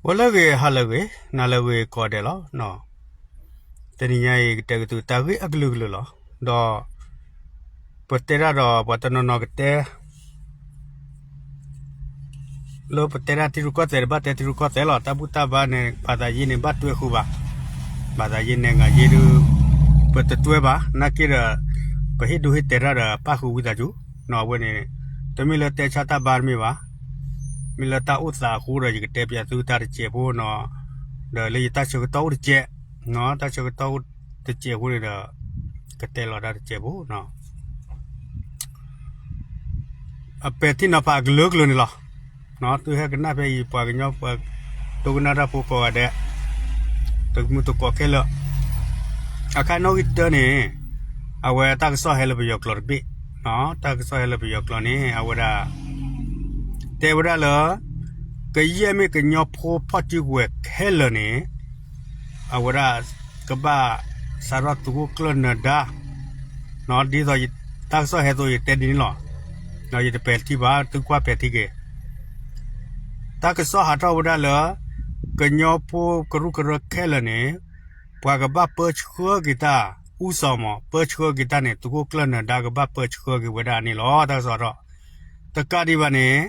ဂီၤလၢအဂ့ၤ ဟါလၢအဂ့ၤ နၤလၢအဂ့ၤကိးဂၤဒဲးလီၤ. တနံၤညါအံၤ ကတဲက့ၤသုတၢ်ဂ့ၢ်အကလုာ်ကလုာ်လီၤ. ဒီး ပတဲတၢ်ဒီးပှၤတနီၤနီၤကတဲ လၢပတဲတၢ်ထံရူၢ်ကီၢ်သဲးန့ၣ် ဘၣ်တဲထံရူၢ်ကီၢ်သဲးလီၤ. တၢ်ဘူၣ်တၢ်ဘါန့ၣ် ဘၣ်သးယ့န့ၣ် ဘၣ်တွဲဃုာ်ဘၣ်. ဘၣ်သးယ့နဲၣ်ဂၤယ့ဒုး ပတတွဲဘၣ်. နာ်က့ဒီး ပဟ့ၣ်ဒိဟ့ၣ်တဲာ်တၢ်ဒီး ပၣ်ဃုာ်ဝံသးစူၤ. အဝဲန့ၣ် တမ့ၢ်လၢတဲဆါတၢ်ဘါတမ့ၢ်ဘၣ်. မ့ၢ်လၢတၢ်အိၣ်သးအဃိဒီး ယကတဲပၠးသုတၢ်တစဲးဖိနီၤ, ဒီးလၢယတၢ်ဆၢကတီၢ်အိၣ်တစဲး, တၢ်ဆၢကတီၢ်အိၣ်တစဲးအဃိန့ၣ်ဒီး ကတဲလီၤတၢ်တစဲးဖိနီၤ. အပဲာ်ထံနီၤဖးအကလုာ်ကလုာ်န့ၣ်လီၤ. သုဟဲကနၣ်ဖဲအံၤ ပှၤကညီပှၤဒိကနၣ်တၢ်ဖိကိးဂၤဒဲး, တမုၢ်တကိးခဲလၢာ်, အခါနီၣ်ဂံၢ်တၢန့ၣ် အဝဲတၢ်ကစီၣ်ဟဲလၢပယီၤကျိာ်တဘ့ၣ်, တၢ်ကစီၣ်ဟဲလၢပယီၤကျိာ်န့ၣ် အဝဲဒၣ် တဲဝဲဒၣ်လၢ ကယဲၢ်မ့ၢ်ကညီဖိဖီၣ်စုကဝဲၤခဲလၢာ်န့ၣ် အဝဲဒၣ်ကဘၣ်စးထီၣ်သုးခိၣ်ကျၢၢ်နၢၤဒါ, ဒ်သိးတၢ်ကစီၣ်ဟဲသိးယတဲဒ်န့ၣ်လီၤ. ဒီးယတပဲာ်ထံဘၣ် သုကွၢ်ပဲာ်ထံက့ၤ. တၢ်ကစီၣ်ဟးထီၣ်ဝဲဒၣ်လၢ ကညီဖိကရူၢ်ကရၢခဲလၢာ်န့ၣ် ပှၤကဘၣ်ပၢဆှၢက့ၤတၢ်, အူစီၤမး ပၢဆှၢက့ၤတၢ်န့ၣ် သုးခိၣ်ကျၢၢ်နၢၤဒါကဘၣ်ပၢဆှၢက့ၤဝဲဒၣ်န့ၣ်လီၤ. တၢ်ကစီၣ်ထီၣ် တကးဒံးဘၣ်န့ၣ်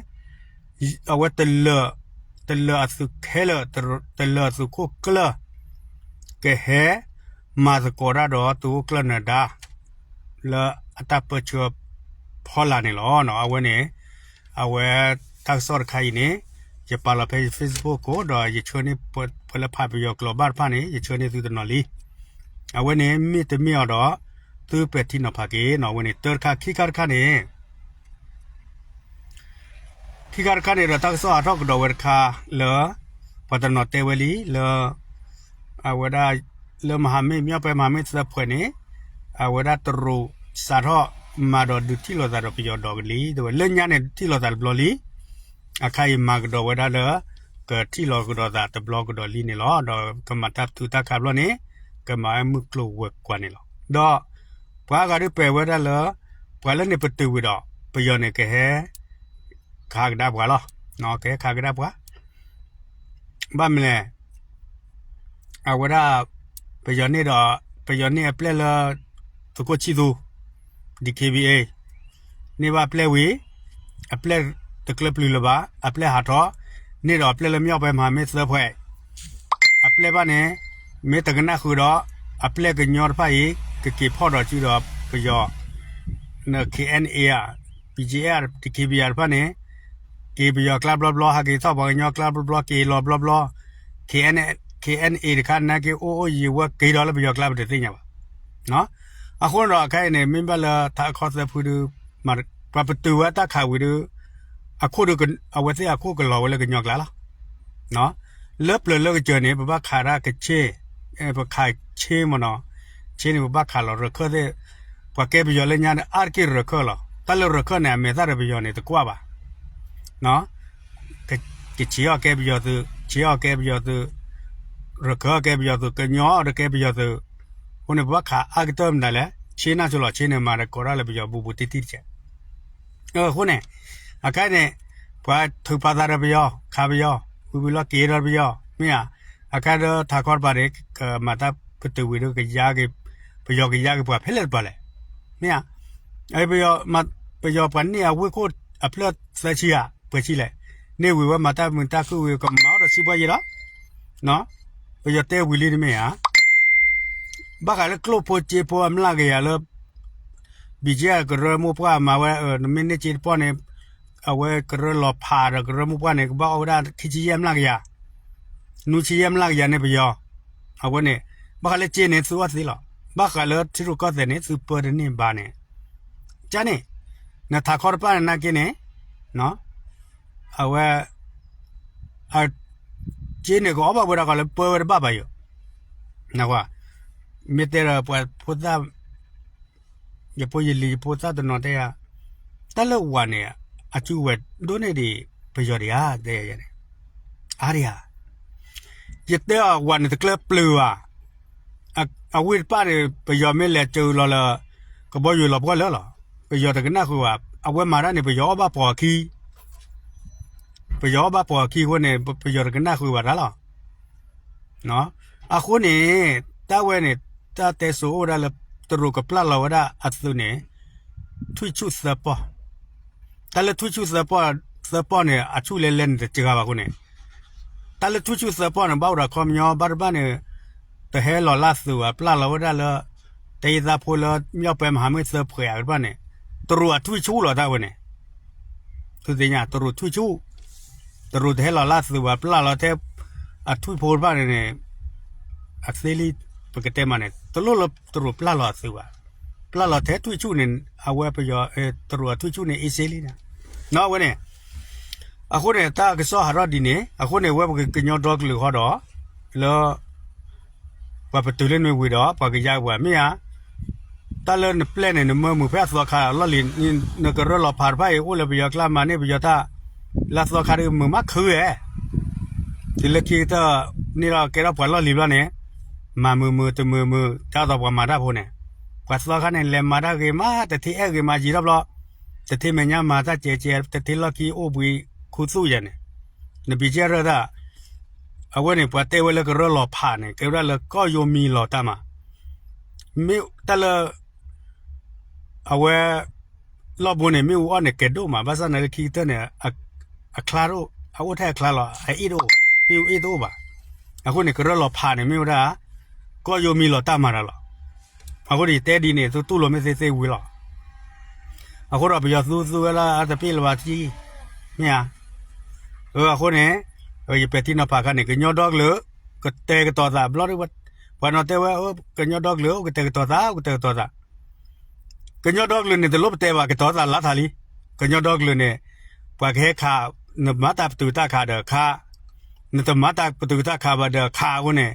အဝဲ တလၢၤအသုးခဲလၢာ်, တလၢၤအသုးခိၣ်ကျၢၢ် ကဟဲမၤသကိးတၢ်ဒီးသုးခိၣ်ကျၢၢ်နၢၤဒါ လၢအတၢ်ပၢဆှၢဖီလာ်န့ၣ်လီၤ. အဝဲန့ၣ် အဝဲတၢ်ကစီၣ်တခါအံၤန့ၣ် ယပာ်လီၤဖဲယ Facebook ကိးဒီး ယဆှၢန့ၢ်ပှၤလၢဖးပယီၤကျိာ်ဘၣ်တဖၣ်န့ၣ် ယဆှၢန့ၢ်သုတနီၤလံ. အဝဲန့ၣ်မ့ၢ်တမ့ၢ်အီၤဒီး သုပဲာ်ထံနီၤဖးက့ၤနီၤ. အဝဲန့ၣ် တၢတခါ ခံခါတခါန့ၣ် ခံခါတခါန့ၣ်ဒီး တၢ်ကစီၣ်ဟးထီၣ်ကဒီးဝဲတခါလၢ ပှၤတနီၤတဲဝဲလံလၢ အဝဲဒၣ် လၢမဟာမိတ် မြောက်ပိုင်းမဟာမိတ်သၢဖှဲးန့ၣ် အဝဲဒၣ်တရူးစးထီၣ်မၤဒီးဒုးထံၣ်လိာ်သးဒီးပယီၤဒီးကလံၤ တဲဝဲလၢညါန့ၣ် ထံၣ်လိာ်သးတဘျီလံ. အခါအံၤမၤကဒီးဝဲဒၣ်လၢ ကထံၣ်လိာ်ကဒီးသးတဘျီကဒီးလံန့ၣ်လီၤ. ဒီးကမၤတၢ်ပတုာ်တၢ်ခးဘျီန့ၣ် ကမၤဝဲမုၢ်ကျိၤဝဲၤကွာ်န့ၣ်လီၤ. ဒီးပှၤဂၤဒုးပဲာ်ဝဲဒၣ်လၢ ပှၤလၢန့ၣ်ပတုာ်ဝံၤဒီး ပယီၤန့ၣ်ကဟဲ ခးကဒါပှၤလီၤ. ကဟဲခးကဒါပှၤ ဘၣ်မနုၤလဲၣ်, အဝဲဒၣ် ပယီၤန့ၢ်ဒီး ပယီၤန့ၢ်အပျဲၢ်လၢ သုးခိၣ်ဆံၣ်သူ DKBA န့ၢ်ဘၣ်အပျဲၢ်ဝံၤ အပျဲၢ်တကျၢပျုၤလၢၤဘၣ် အပျဲၢ်ဟးထီၣ် န့ၢ်ဒီးအပျဲၢ်လၢ မြောက်ပိုင်းမဟာမိတ်သၢဖှဲး အပျဲၢ်ဘၣ်န့ၣ် မ့ၢ်တကနၣ်ဃုာ်ဒီး အပျဲၢ်ကညီတဖၣ်အံၤ ကက့ၤဖီၣ်ဒီးစုဒီးပယီၤ KNA ဧါ BGF ဧါ DKBA တဖၣ်န့ၣ် က့ၤပယီၤကျါဘျီဘျီ ဟးက့ၤထီၣ်ပှၤကညီကျါဘျီဘျီ က့ၤလီၤဘျီဘျီ KNA တခါနာ်က့ အိၣ်အိၣ်ယံာ်ဝဲက့ၤဒီးလၢပယီၤကျါ ပတသ့ၣ်ညါဘၣ်. အဃိန့ၣ်ဒီး အခါအံၤန့ၣ် မ့ၢ်ဘၣ်လၢထးခီသၢဖုဒုး ပှၤပတုာ်ဝဲတၢ်ခးဝံၤဒုး အခိၣ်ဒုး အဝဲသ့ၣ်အခိၣ်ကလီၤဝဲလၢကညီကျါလီၤ. လၢပျၢၤလၢကစၢၢ်န့ၣ် ပဘၣ်ခးတၢ်ကဆ့, ပခးဆ့မ့ၢ်နီၤ, ဆ့န့ၣ် ပဘၣ်ခးလီၤရၢၢ်ခၢၣ်သ့ၣ်, ပှၤကဲပယီၤလၢညါန့ၣ် အါတက့ၢ်ရၢၢ်ခၢၣ်လီၤ. တၢ်လၢရၢၢ်ခၢၣ်န့ၣ် အမဲာ်သၣ်ဒီးပယီၤန့ၣ် တကွၢ်ဘၣ်. ကဆ့အီၣ်ကဲပယီၤသုး, ဆ့အီၣ်ကဲပယီၤသုး, ရၢၢ်ခၢၣ်ကဲပယီၤသုး, ကညီအီၣ်ဒီးကဲပယီၤသုး, အဃိန့ၣ် ပဘၣ်ခးအါကတၢၢ်မနုၤလဲၣ်, ဆ့နၢ်ဆိလီၤ, ဆ့န့ၣ်မၤဒီးကိးတၢ်လၢပယီၤဘူးဘူးတံၢ်တံၢ်တကဲး. အဃိန့ၣ် အခါန့ၣ် ပှၤထုးဖးသးဒီးပယီၤ, ခးပယီၤ, ဝံၤဝံၤလီၤက့ၤဒီးပယီၤ, မ့ၢ်ဧါ, အခါဒီးထးခီတပၤန့ၣ် ကမၤတၢ်ပတုာ်ဝံၤဒီး ကယါက့ၤ, ပယီၤကယါက့ၤပှၤဖဲလဲၣ်တပၤလဲၣ်, မ့ၢ်ဧါ, ပယီၤပှၤန့ၢ်အဝ့ၢ်ခိၣ်အဖျၢၣ်သၢဆံဧါ, ပှဲၤဆံလဲၣ်, န့ၢ်ဝံၤဝဲမၤတၢ်မုာ်တၢ်ခုၣ်ဝံၤ ကမၤအီၣ်ဒီးစံးဘှီယဲလီၤ. ပယီၤတဲဝံၤလံတမ့ၢ်ဧါ, ဘၣ်ဃးလၢကျိၣ်ဖိစ့ဖိအမျးကယၤလၢ ဘံၣ်ကၠ့ကရၢမိၢ်ပှၢ်မၤဝဲ, နမ့ၢ်န့ၢ်စ့တပီၢ်န့ၣ်, အဝဲကရၢလီၤဖးဒီးကရၢမိၢ်ပှၢ်န့ၣ် ကဘၣ်အီၣ်ဝဲဒၣ်ခံဆံယဲၢ်မျးကယၤ, နွံဆံယဲၢ်မျးကယၤန့ၣ်ပယီၤ, အဝဲန့ၣ် ဘၣ်ဃးလၢစ့န့ၣ် သုအီၣ်သ့လီၤ. ဘၣ်ဃးလၢထံရူၢ်ကီၢ်သဲးန့ၣ် သုပၢတန့ၢ်ဘၣ်န့ၣ်, ကန့ၣ်, နထးခီတပၤန့ၣ်နာ်က့န့ၣ်, အဝဲ စ့န့ၣ် ကအီၣ်ဘၣ်ဝဲဒၣ်ဃီလၢပၢဝဲတဘၣ်ဘၣ်ယိာ်, မ့ၢ်တဲဒီးပှၤဖိသၣ်, ယဖိယလံၤယဖိသၣ်တနီၤတဲယၤ, တၢ်လၢဝၤန့ၣ် အစုဝဲၤဒိၣ်န့ၢ်ဒံးပယီၤဒံးဧါ, တဲယၤန့ၣ်, အါဒံးဧါ, ယတဲအီၤဝၤန့ၣ်တကျၢပျုၤဧါ, အဝ့ၢ်တပၤန့ၣ် ပယီၤမ့ၢ်လဲၤစၢၤလီၤလၢ ကဘီယူၤလီၤပှီၢ်လၢာ်လီၤ, ပယီၤတကနၣ်ဃုာ်ဘၣ်, အဝဲမၤတၢ်န့ၣ် ပယီၤအီၣ်ဘၣ်ပိာ်အခံ ပ ပယီၤဘၣ်ပိာ်အခံအဃိန့ၣ် ပယီၤတကနၣ်ဃုာ်ဘၣ်တၢ်လီၤ. အဃိန့ၣ် တၢ်ဝဲန့ၣ် တၢ်တဲစိၤအိၣ်ဝဲဒၣ်လၢ တရူးကပျၢ်လီၤဝဲဒၣ်အသုးန့ၣ် ထွံၣ်ဆူၣ်သၢပီၢ်, တၢ်လၢထွံၣ်ဆူၣ်သၢပီၢ်, သၢပီၢ်န့ၣ် အဆူၣ်လဲၤလဲၤန့ၣ်တစှၤဘၣ်အဃိန့ၣ် တၢ်လၢထွံၣ်ဆူၣ်သၢပီၢ်န့ၣ် ဘၣ်အိၣ်ဒီးခီပညီ ဘၣ်တဘၣ်န့ၣ် တဟဲလီၤလၢသုးဘၣ် ပျၢ်လီၤဝဲဒၣ်လၢ တယံၤသးဖိလၢ မြောက်ပိုင်းမဟာမိတ်သၢဖှဲးအကတဖၣ်န့ၣ် တရူးအထွံၣ်ဆူၣ်လီၤတၢ်ဝဲန့ၣ် သုသ့ၣ်ညါ တရူးထွံၣ်ဆူၣ်, တရူးတဟဲလီၤလၢသုးဘၣ် ပျၢ်လီၤထဲ အထွံၣ်ဖိတဖၣ်န့ၣ်န့ၣ် အသ့လံ ပကတဲမးန့ၣ် တလိၣ်လၢတရူးပျၢ်လီၤအသုးဘၣ်, ပျၢ်လီၤထဲထွံၣ်ဆူၣ်န့ၣ် အဝဲပယီၤ တရူးအထွံၣ်ဆူၣ်န့ၣ် အ့စ့လံန့ၣ် နီၢ်ဝဲန့ၣ် အဃိန့ၣ် တၢ်ကစီၣ်ဟးထီၣ်ဒ်န့ၣ် အဃိန့ၣ် ဝဲပကကညီဒီကလုာ်ဃီဒီး လၢ ပှၤပတုာ်လၢနွံဝံၤဒီး ပှၤကယါပှၤမ့ၢ်ဧါ, တၢ်လၢနပျဲၢ်န့ၣ် နမၢမုာ်ဖဲအသီခါအလီၢ်လံၤ နကရၢလီၤဖးတဖၣ်အံၤ အိၣ်လၢပယီၤကျါမၤန့ၢ်ပယီၤတၢ် လၢအသီခါဒီးမုာ်မးခုဧဲ, တုၤလၢခံကတၢၢ်န့ၣ်ဒီးကဲထီၣ်ပှၤလီၢ်လံၤဘျီန့ၣ် မၤမုာ်မုာ်တမုာ်မုာ် တၢ်သိးပှၤမၤတၢ်ဖိန့ၣ် ပှၤသီခါန့ၣ် လဲၤမၤတၢ်ဂ့ၤမး တထံၣ်အဲၣ်ဂ့ၤမးယံာ်ထီၣ်ဘျီ တထံၣ်မဲာ်ညါမၤတၢ်ကဲးကဲး တထံၣ်လီၢ်ခံအိၣ်ဘှံးခူသူၣ်ယဲန့ၣ် နဘံကဲရၢၢ်တၢ် အဝဲန့ၣ် ပှၤတဲဝဲလၢကရၢလီၤဖးန့ၣ် ကဲဝဲဒၣ်လၢကီၢ်ယိၤမံလီၤတၢ်မး, မ့ၢ်တၢ်လၢ အဝဲ လီၢ်ဘိန့ၣ် မ့ၣ်အူအီၣ်န့ၣ်ကဲၤဒိၣ်မး ဘၣ်ဆၣ်န့ၣ်လၢခံကတၢၢ်န့ၣ် အချါတအိၣ် အအိၣ်ထဲအချါလီၤ အအ့ၣ်တအိၣ် မ့ၣ်အူအ့ၣ်တအိၣ်ဘၣ်, အဃိန့ၣ် ကရၢလီၤဖးန့ၣ် မ့ၢ်ဝဲဒၣ် ကီၢ်ယိၤမံလီၤတၢ်မၤတၢ်လီၤ, အဃိန့ၣ် ယတဲဒ်န့ၣ် သုတူၢ်လိာ်မ့ၢ်သ့သ့ဝံၤလီၤ အဃိဒီးပယီၤသူသူဝဲလၢအတပ့ၢ်လၢၤဘၣ်ထံ မ့ၢ်ဧါ, အဃိန့ၣ် ယပဲာ်ထံနီၤဖးခါန့ၣ် ကညီဒီကလုာ် ကတဲာ်ကတီၤသးဘျီ ပှၤနီၤတဲဝဲ ကညီဒီကလုာ် အိၣ်ကတဲာ်ကတီၤသး အိၣ်ကတဲာ်ကတီၤသး, ကညီဒီကလုာ်န့ၣ် တလိၣ်ပတဲဘၣ် ကတီၤသးလါထးလံ, ကညီဒီကလုာ်န့ၣ် ပှၤကဟဲခး နမၤတၢ်ပတုာ်တၢ်ခးဒီးခး, နတမၤတၢ်ပတုာ်တၢ်ခးဘၣ်ဒီးခးအဃိန့ၣ်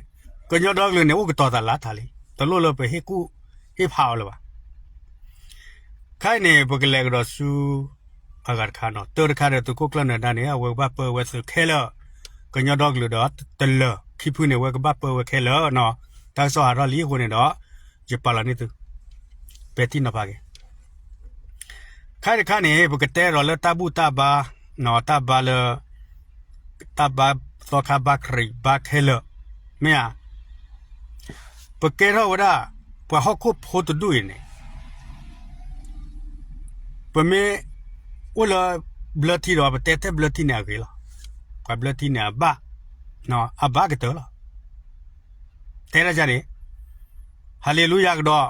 ကညီဒီကလုာ်န့ၣ် အိၣ်ကတီၤသးလါထးလံ, တလိၣ်လၢပဟ့ၣ်ကူၣ်ဟ့ၣ်ဖးအီၤလၢၤဘၣ် ခဲအံၤန့ၣ် ပကလဲၤကဒီးဆူ အဂၤတခါနီၤ တၢ်တခါဒီးသုးခိၣ်ကျၢၢ်နၢၤဒါန့ၣ် အဝဲကဘၣ်ပၢဝဲသုးခဲလၢာ်, ကညီဒီကလုာ်ဒီးတလၢာ် ခံဖုန့ၣ် အဝဲကဘၣ်ပၢဝဲခဲလၢာ်နီၤ, တၢ်ကစီၣ်ဟးထီၣ်လံအဃိန့ၣ်ဒီး ယပာ်လီၤန့ၢ်သု ပဲာ်ထံနီၤဖးက့ၤ ခဲအံၤတခါန့ၣ် ပကတဲဒီးလၢတၢ်ဘူၣ်တၢ်ဘါ, တၢ်ဘါလၢ တၢ်ဘါသီခါဘါခရံာ်ဘါခဲလၢာ်, မ့ၢ်ဧါ, ပကဲထီၣ်ဝဲဒၣ် ပှၤဟီၣ်ခိၣ်ဖိတဒူၣ်အံၤန့ၣ် ပမ့ၢ်အိၣ်လၢဘျၢထံဒီး ပတဲထဲဘျၢထံန့ၣ်အဂ့ၤလီၤ. ပှၤဘျၢထံန့ၣ်အဘၣ်, အဘၣ်ကတၢၢ်လီၤ. တဲဒ်န့ၣ်, ဟၤလ့လူယၤကဒီး,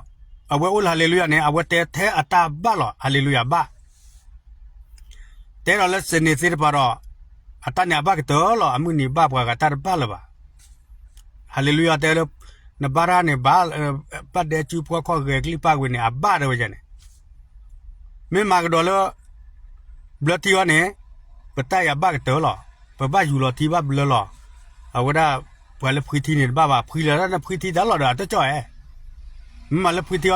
အဝဲအိၣ်လၢဟၤလ့လူယၤန့ၣ် အဝဲတဲထဲအတၢ်ဘၣ်လီၤ. ဟၤလ့လူယၤဘၣ်. တဲဒီးလၢစ့န့ၣ်သ့ၣ်တဖၣ်ဒီး အတၢ်န့ၣ်အဘၣ်ကတၢၢ်လီၤ. အမုၢ်နံၤဘၣ်ပှၤဂၤတၢ်တဘၣ်လၢၤဘၣ်. ဟၤလ့လူယၤတဲလၢ နဘၣ်တၢ်န့ၣ်ဘၣ်, ဘၣ်ဒဲကၠူပှီၢ်ခီၣ်ဂဲၤကလံၣ်ပၢ်ဝံၤန့ၣ် အဘၣ်တဲဝဲန့ၣ်, မ့ၢ်မၤကဒီးလၢ ဘျၢထံအီၤန့ၣ် ပတၢ်အံၤအဘၣ်ကတၢၢ်လီၤ. ပဘၣ်ယူၤလီၤထံဘၣ်ဘျၢလီၤ. အဝဲဒၣ် ပှၤလၢဖှံထံန့ၣ်တဘၣ်ဘၣ်, ဖှံလၢတၢ်န့ၣ်ဖှံထံတၢ်လီၤဒီး အတကၠီၣ်ဧဲ. မ့ၢ်မၤလၢဖှံထံအီၤဒီး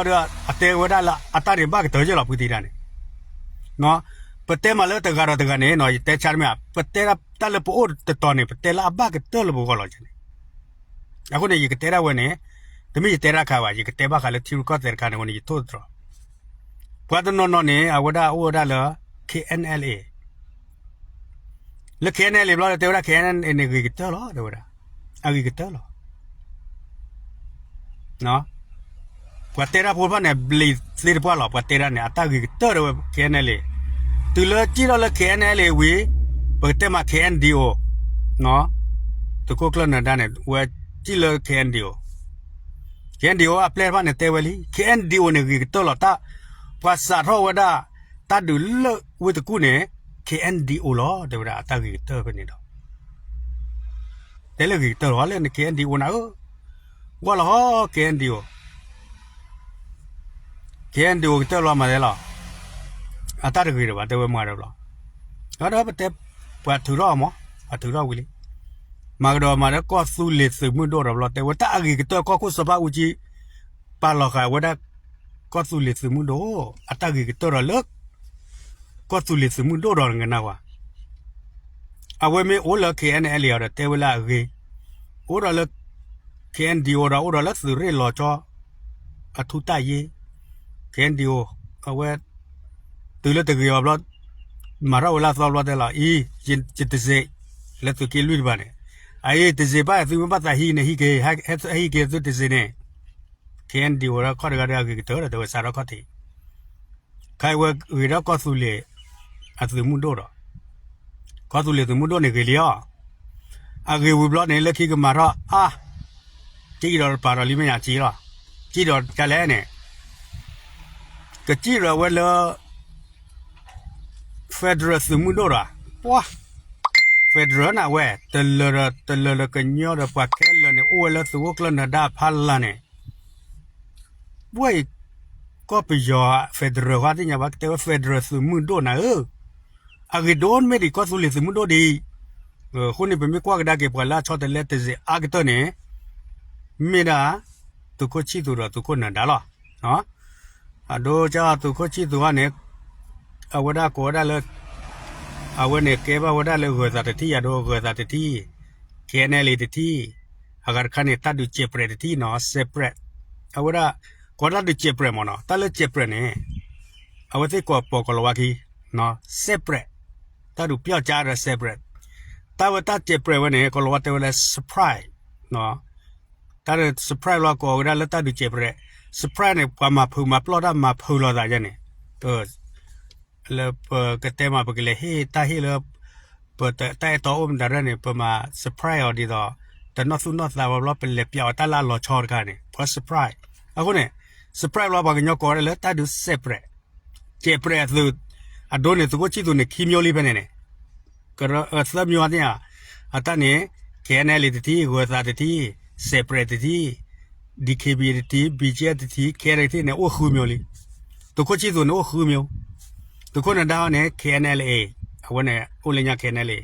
အတဲဝဲဒၣ်လၢအတၢ်န့ၣ်ဘၣ်ကတၢၢ်က့လီၤ ဖှံထံတၢ်န့ၣ် ပတဲမးလၢတဂၤဒီးတဂၤန့ၣ် ယတဲဆါတမ့ၢ်, ပတဲတၢ်လၢပအိၣ်တတီၤန့ၣ် ပတဲလၢအဘၣ်ကတၢၢ်လၢပဂီၢ်လီၤန့ၣ်. အဃိန့ၣ် ယကတဲဒၣ်ဝဲန့ၣ် တမ့ၢ်ယတဲတၢ်ခါဘၣ်, ယကတဲဘၣ်ဃးလၢထံရူၢ်ကီၢ်သဲးတခါန့ၣ် အဃိန့ၣ် ယထိၣ်သတြီၤ. ပှၤတနီၤနီၤန့ၣ် အဝဲဒၣ်အိၣ်ဝဲဒၣ်လၢ K N L A လၢ K N L A ဘျီဒီး တဲဝဲဒၣ် K N L A န့ၣ် ဂ့ၤကတၢၢ်လီၤ တဲဝဲဒၣ်, အဂ့ၤကတၢၢ်လီၤ. ပှၤတဲတၢ်ဖိတဖၣ်န့ၣ် ဘျံးသ့တပှၢ်လီၤ. ပှၤတဲတၢ်န့ၣ် အတၢ်ဂ့ၤကတၢၢ်တဲဝဲ K N L A, တုၤလၢစံၣ်ထီၣ်လၢ K N L A ဝံၤ ပကတဲမး K N D O, သုးခိၣ်ကျၢၢ်နၢၤဒါန့ၣ် ဝဲစံၣ်လၢ K N D O, K N D O အပျဲၢ်တဖၣ်န့ၣ်တဲဝဲလံ K N D O န့ၣ် ဂ့ၤကတၢၢ်လီၤ. တၢ် ပှၤစးထီၣ်ဝဲဒၣ် တၢ်ဒုးလၢဝ့ၢ်တကူၣ်န့ၣ် K N D O လီၤ တဲဝဲဒၣ် အတၢ်ဂ့ၤကတၢၢ်ဖဲန့ၣ်ဒီး တဲလၢဂ့ၤကတၢၢ်လီၤ လၢန K N D O နၤဧၢ, ဝဲလီၤဟီ K N D O, K N D O ကတၢၢ်လီၤမၤလဲၣ်လီၤ. အတၢ်တဂ့ၤဒီးဘၣ် တဲဝဲမၤဒီးဘျီ, ဒီးပတဲ ပှၤထုးထီၣ်အီၤမး, ပှၤထုးထီၣ်ဝံၤလံ, မၤကဒီးမၤဒီးကီၢ်သူလ့ၤသုးမုၢ်ဒိၣ်ဒီးဘျီ တဲဝဲတၢ်အဂ့ၤကတၢၢ် ကီၢ်ခိၣ်စီၤဘၣ်အူကၠံ ပာ်လီၤဃာ်ဝဲဒၣ် ကီၢ်သူလ့ၤသုးမုၢ်ဒိၣ် အတၢ်ဂ့ၤကတၢၢ်ဒီးလၢ ကီၢ်သူလ့ၤသုးမုၢ်ဒိၣ်ဒီးနကနၣ်ဝဲ အဝဲမ့ၢ်အိၣ်လၢ K N L A အီၤဒီးတဲဝဲလၢအဂ့ၤ, အိၣ်ဒီးလၢ K N D O ဒီးအိၣ်ဒီးလၢသုးရ့ၣ်လီၤကၠီ အထူတၢ်ယ့ K N D O အဝဲ တုၤလၢတဂ့ၤအီၤဘျီ မၤထီၣ်ဝဲလၢအသီဘျီတဲလီၤ အံၤ ယတစ့း လၢသုးက့လွံၢ်တဖၣ်န့ၣ်, အအံၤတစ့းဘၣ် သုမ့ၢ်ဘၣ်သးဟံးန့ၣ် ဟံးက့ၤ ဟဲဟံးက့ၤသုတစ့းန့ၣ်, ခဲအံၤဒံးဝဲဒၣ်ခီၣ်တဂၤဒီးအဂ့ၤကတၢၢ်ဒီး တဲဝဲစးထီၣ်ခီၣ်ထံး, ခဲအံၤဝဲဂ့ၤထီၣ်ကီၢ်သူလ့ၤ အသုးမုၢ်ဒိၣ်ဒီး ကီၢ်သူလ့ၤသုးမုၢ်ဒိၣ်န့ၣ်ဂ့ၤလံအီၤ, အဂ့ၤဝံၤဘျီန့ၣ် လၢခံကမၤထီၣ်အါ, စံၣ်ဒီးတပာ်ဒီးလံမ့ၢ်ညါစံၣ်လီၤ, စံၣ်ဒီးကလဲၣ်န့ၣ်, ကစံၣ်ဒီးဝဲလၢ federal သုးမုၢ်ဒိၣ်ဒီး, ပှၤ federal န့ၣ်ဝဲ တလၢာ်ဒီး တလၢာ်ဒီးကညီဒီးပှၤခဲလၢာ်န့ၣ် အိၣ်ဝဲလၢသုးခိၣ်ကျၢၢ်နၢၤဒါဖးလၢ်န့ၣ်, ဝဲအံၤ ကီၢ်ပယီၤ federal ဃီသ့ၣ်ညါဘၣ် ကတဲဝဲ federal သုးမုၢ်ဒိၣ်နၤဧၢ, အဂ့ၤဒိၣ်မ့ၢ်ဒံးကီၢ်သူလ့ၤသုးမုၢ်ဒိၣ်ဒံး, အဃိန့ၣ် ပမ့ၢ်ကွၢ်ကဒါက့ၤပှၤလၢအဆီတလဲတစ့းအါကတၢၢ်န့ၣ်, မ့ၢ်ဒၣ် သုးခိၣ်ဆံၣ်သူးဒီးသုးခိၣ်နၢၤဒါလီၤ. အဒိကၢ်သုးခိၣ်ဆံၣ်သူးအံၤန့ၣ်, အဝဲဒၣ်ကိးဝဲဒၣ်လၢ, အဝဲန့ၣ်ကဲဘၣ်ဝဲဒၣ်လၢဂၢၤသးတထံၣ် ယၤဒိဂၢၤသးတထံၣ်, KNLA တထံၣ်, အဂၤတခါန့ၣ် တၢ်ဒုးစဲးပြဲးတထံၣ်နီၤ separate, အဝဲဒၣ် ကိးတၢ်ဒုးစဲးပြဲးမ့ၢ်နီၤ တၢ်လၢစဲးပြဲးန့ၣ်, အဝဲသ့ၣ်ကိးပိာ်ကိးလီၤဝါခံ separate, တၢ်ဒုးပျီၢ်ကၠါဒီး separate, တၢ်ဝဲတၢ်စဲးပြဲးဝဲန့ၣ် ကိးလီၤဝါတဲဝဲလၢ surprise တၢ် surprise လီၤကိးဝဲဒၣ်လၢတၢ်ဒုးစဲးပြဲး, surprise န့ၣ် ပှၤမၤဖုးမၤပျီၢ်တၢ်မၤဖုးလိာ်သးယဲန့ၣ်, လၢပကတဲမး ပကလဲၤဟ့ၣ်တၢ်ဟ့ၣ်လၢ ပတၢ်အဲၣ်တီအိၣ်မတၤရဲၣ်န့ၣ် ပမၤ surprise အီၤဒ်သိး တနီၢ်သူၣ်နီၢ်သးဘၣ်ဘျီ ပလဲၤပျးအီၤတၢ်လၢအလီၤဆီတခါန့ၣ် ပှၤ surprise, အဃိန့ၣ် surprise ဘျီပှၤကညီကိးဝဲဒၣ်လၢတၢ်ဒုးစဲးပြဲး, စဲးပြဲးအသုး, အဒိန့ၣ် သုးခိၣ်ဆံၣ်သူးန့ၣ် ခံမျိုးလံဖဲန့ၣ်န့ၣ် ကရၢ သၢမျိုးအသ့ၣ်ဧါ, အတၢ်န့ၣ် KNLA တထံၣ်, ဂၢၤသးတထံၣ်, separate တထံၣ်, DKBA တထံၣ်, BGF တထံၣ်, KNLA တထံၣ်န့ၣ် အိၣ်ဃုမျိုးလံ. သုးခိၣ်ဆံၣ်သူးန့ၣ် အိၣ်ဃုမျိုး, သုးခိၣ်နၢၤဒါန့ၣ် KNLA, အဝဲန့ၣ် အိၣ်လၢညါ KNLA,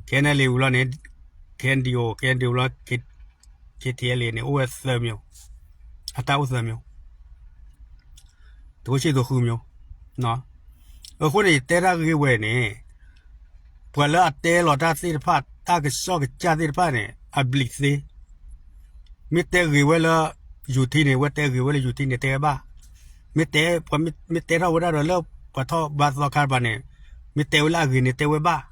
KNLA ဝံၤလီၤန့ၣ် KNDO, KNDO ဝံၤလီၤ KTLA န့ၣ် အိၣ်ဝဲသၢမျိုး, အတၢ်အိၣ်သၢမျိုး သုးခိၣ်ဆံၣ်သူးဃုမျိုး, အဃိန့ၣ် ယတဲတၢ်ဂ့ၢ်ဝဲန့ၣ်, ပှၤလၢအတဲလီၤတၢ်သ့ၣ်တဖၣ် တၢ်ကစီၣ်ကစၢ်သ့ၣ်တဖၣ်န့ၣ် အဘျံးသ့, မ့ၢ်တဲဂ့ၤဝဲလၢ ယူၤထံန့ၣ် ဝဲတဲဂ့ၤဝဲလၢယူၤထံန့ၣ် တဲဝဲဘၣ်, မ့ၢ်တဲ, မ့ၢ်တဲထီၣ်ဝဲဒၣ်ဒီးလၢ ပှၤထီၣ်ဘါသီခါတပၤန့ၣ်, မ့ၢ်တဲဝဲလၢအဂ့ၤန့ၣ် တဲဝဲဘၣ်,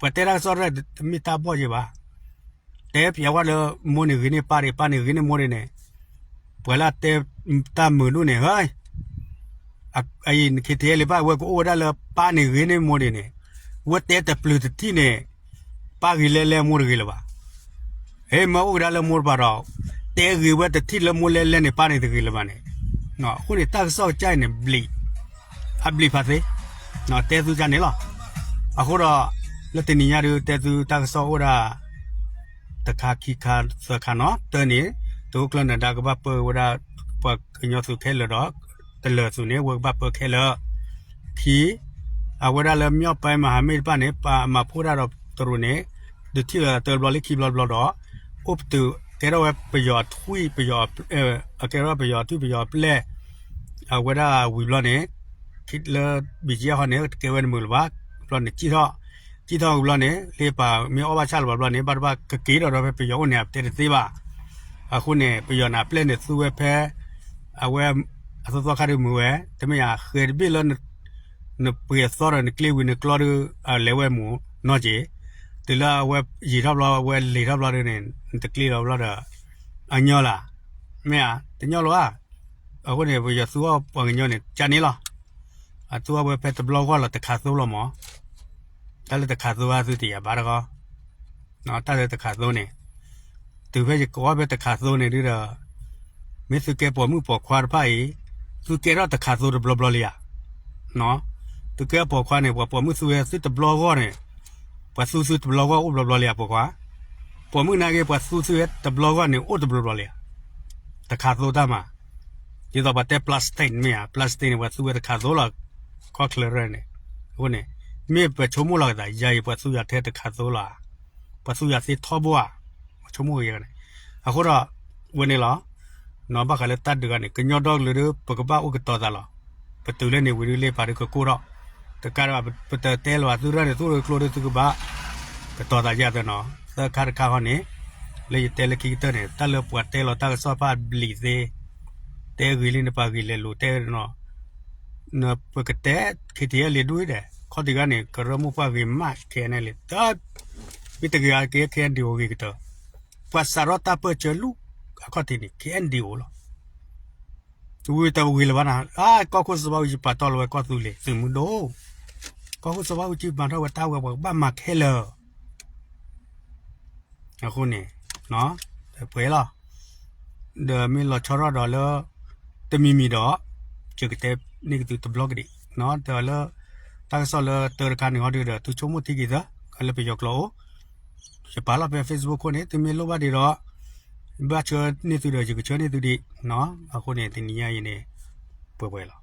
ပှၤတဲတၢ်ကစီၣ်တမ့ၢ်တၢ်ဘီၣ်ယဲဘၣ် တဲပျးဝဲလၢ မိၢ်န့ၣ်ဂ့ၤန့ၢ်ပၢ်ဒံး ပၢ်န့ၣ်ဂ့ၤန့ၢ်မိၢ်ဒံးန့ၣ်, ပှၤလၢအတဲ တၢ်မုာ်ဒိၣ်န့ၣ် ဟဲ, အံၤ KTLA ဘၣ် ဝဲကအိၣ်ဝဲဒၣ်လၢပၢ်န့ၣ်ဂ့ၤန့ၢ်မိၢ်ဒံးန့ၣ်, ဝဲတဲတပျုာ်တထံၣ်န့ၣ် ပၢ်ဂ့ၤလဲၣ်လဲၣ်မိၢ်တဂ့ၤလၢၤဘၣ်. ဟဲမၢအိၣ်ကဒါလၢမိၢ်တပၤဒီး တဲဂ့ၤဝဲတထံၣ်လၢမိၢ်လဲၣ်လဲၣ်န့ၣ် ပၢ်န့ၣ်တဂ့ၤလၢၤဘၣ်န့ၣ်, အဃိန့ၣ် တၢ်ကစီၣ်ကစၢ်အံၤန့ၣ် ဘျံး, အဘျံးဖးသ့, တဲသုကၢ်န့ၣ်လီၤ. အဃိဒီး လၢတနံၤညါဒုး တဲသုတၢ်ကစီၣ်အိၣ်ဒၣ် တခါခံခါသၢခါနီၤ, တၢန့ၣ် သုးခိၣ်ကျၢၢ်နၢၤဒါကဘၣ်ပၢဝဲဒၣ် ပှၤကညီသုးခဲလၢာ်ဒီး တလၢာ်သုးန့ၣ် ဝဲကဘၣ်ပၢခဲလၢာ်, ခံ အဝဲဒၣ်လၢ မြောက်ပိုင်းမဟာမိတ် တဖၣ်န့ၣ် ပမၤဖှိၣ်ဒၣ်ဒီးတရူးန့ၣ် ဒုးထံၣ်လီၤတၢ်ဘျီလၢခံဘျီတဘျီဒီး အိၣ်ပတုာ်ကဲထီၣ်ဝဲပယီၤထွံၣ်ပယီၤ, ကဲထီၣ်ပယီၤထွံၣ်ပယီၤပျဲၢ်, အဝဲဒၣ်ဝံၤဘျီန့ၣ် လၢ ဘံၣ်ကၠ့ဟီန့ၣ် တကဲဝဲနမုာ်လၢၤဘၣ်, ဘျီန့ၣ် ကံၣ်ထီၣ်, ကံၣ်ထီၣ်ဝံၤဘျီန့ၣ် လၢပမ့ၢ်အီၣ်ဘၣ်ဆၣ်လၢၤဘၣ်ဘျီန့ၣ် ဘၣ်တဘၣ်ကက့ၤဒီးဒီးဖဲပယီၤအိၣ်န့ၣ် အတဲတသ့ဘၣ်. အဃိန့ၣ် ပယီၤန့ၣ်အပျဲၢ်န့ၣ်သူဝဲဖဲ အဝဲ အသီသီခါဒုးမုာ်ဝဲ တမ့ၢ်ယၤ ဃဲၤတဘ့ၣ်လၢ နပှ့ၤအသီဒီးနကျ့ဝံၤနကျီဒုး အလဲၤဝဲမုာ်နီၢ်က့ၤ, တုၤလၢအဝဲယံာ်ထီၣ်ဘျီ အဝဲလံၤထီၣ်ဘျီဒုးန့ၣ် နတကျ့လီၤဘျီဒီး အညီလၢ်, မ့ၢ်ဧါ တညီလီၤဧါ. အဃိန့ၣ် ပယီၤသူအီၣ်ပှၤကညီန့ၣ် ကန့ၣ်လီၤ. အသူအီၣ်ဝဲဖဲတဘျီဂီၢ်လီၤတခါသိလီၤမး, တၢ်လၢတခါသိအသုတယာ်ဘၣ်တခီ, တၢ်လၢတခါသိန့ၣ် တုၤဖဲယကိးအီၣ်ဖဲတခါသိန့ၣ်ဒုဒီး မ့ၢ်သုကဲပိာ်မုၣ်ပိာ်ခွါတဖၣ်အံၤ သုကဲထီၣ်တခါသိတဘျီဘျီလံဧါ. သုကဲပိာ်ခွါန့ၣ် ပှၤပိာ်မုၣ်သူဝဲသုတဘျီဂီၢ်န့ၣ် ပှၤသူသုတဘျီဂီၢ်အိၣ်ဘျီဘျီလံဧါပိာ်ခွါ, ပိာ်မုၣ်နာ်က့ ပှၤသူသုဝဲတဘျီဂီၢ်န့ၣ် အိၣ်တဘျီဘျီလံဧါ. တခါသိတၢ်မၤ, ဒ်သိးပှၤတဲ plastic မ့ၢ်ဧါ, plastic န့ၣ် ပှၤသူဝဲတခါသိလီၤ, ခီၣ်ချၢရၢၢ်န့ၣ်, အဃိန့ၣ် မ့ၢ်ပဆိကမိၣ်လီၤကသး ယၤအံၤပှၤသူယၤထဲတခါသိလီၤဧါ, ပှၤသူယၤသ့ထီဘိဧါ, ပဆိကမိၣ်ဂ့ၤဂ့ၤန့ၣ်, အဃိဒီး ဝဲန့ၣ်လီၤ. ဘၣ်ဃးလၢတၢ်ဒုးဂၤန့ၣ် ကညီဒီကလုာ်ဒီး ပကဘၣ်အိၣ်ကတီၤသးလီၤ. ပတုၤလၢန့ၣ်ဝံၤဒုးလၢပာ်ဒုးကကိၣ်ထီၣ်, တကးဒံးဘၣ် ပတတဲလၢၤဘၣ်သုရဲၣ်န့ၣ် သူၣ်ကျိဒီးသုကဘၣ် ကတီၤသးယၤသနီၤ, သၢခါတခါဃီန့ၣ်, လၢယတဲလၢခံကတၢၢ်န့ၣ် တၢ်လၢပှၤတဲလီၤတၢ်ကစီၣ်တဖၣ်ဘျံးသ့, တဲဂ့ၤလံနပှၤဂ့ၤလဲၤလိၤတဲနီၤ, ပကတဲ ခံထံၣ်အဲလ့ၤဒူၣ်ဒဲး ခီၣ်ထံးဂၤန့ၣ် ကရၢမိၢ်ပှၢ်ဂ့ၤမး ခဲအံၤန့ၣ်လံ, မ့ၢ်တဂ့ၤအက့ ခဲအံၤဒံးအိၣ်ဂ့ၤကတၢၢ်, ပှၤစးထီၣ်တၢ်ပၢၢ်ဆၢလူၢ်အခီၣ်ထံးန့ၣ် ခဲအံၤဒံးအိၣ်လီၤ. ဝံၤတဝံၤလၢၤဘၣ်နၤ, ကီၢ်ခိၣ်စီၤဘးအူကၠံပာ်တီၢ်လီၤဝဲကီၢ်သူလ့ၤသုးမုၢ်ဒိၣ်, ကီၢ်ခိၣ်စီၤဘးအူကၠံမၤထီၣ်ဝဲတၢ်ဝဲပှၤကဘၣ်မၤခဲလၢာ် အဃိန့ၣ် ပှဲၤလီၤ. ဒီးမ့ၢ်လီၤဆီထီၣ်ဒီးလၢ တမံၤမံၤဒီး ယကတဲန့ၢ်က့ၤသုတဘျီကဒံး, ဒီးလၢ တၢ်ကစီၣ်လၢတၢ်တခါန့ၣ်ဟီဒုဒီး သုဆိကမိၣ်ထံက့ၤသၢ လၢပယီၤကျိာ်အိၣ်, ယပာ်လီၤဖဲ Facebook ခိၣ်န့ၣ် သုမ့ၢ်လိၣ်ဘၣ်ဒံးဒီး ဘၣ်ဆှၢန့ၢ်သုဒီး ယကဆှၢန့ၢ်သုဒံး, အဃိန့ၣ် တနံၤညါအံၤန့ၣ် ပှဲၤပှဲၤလီၤ.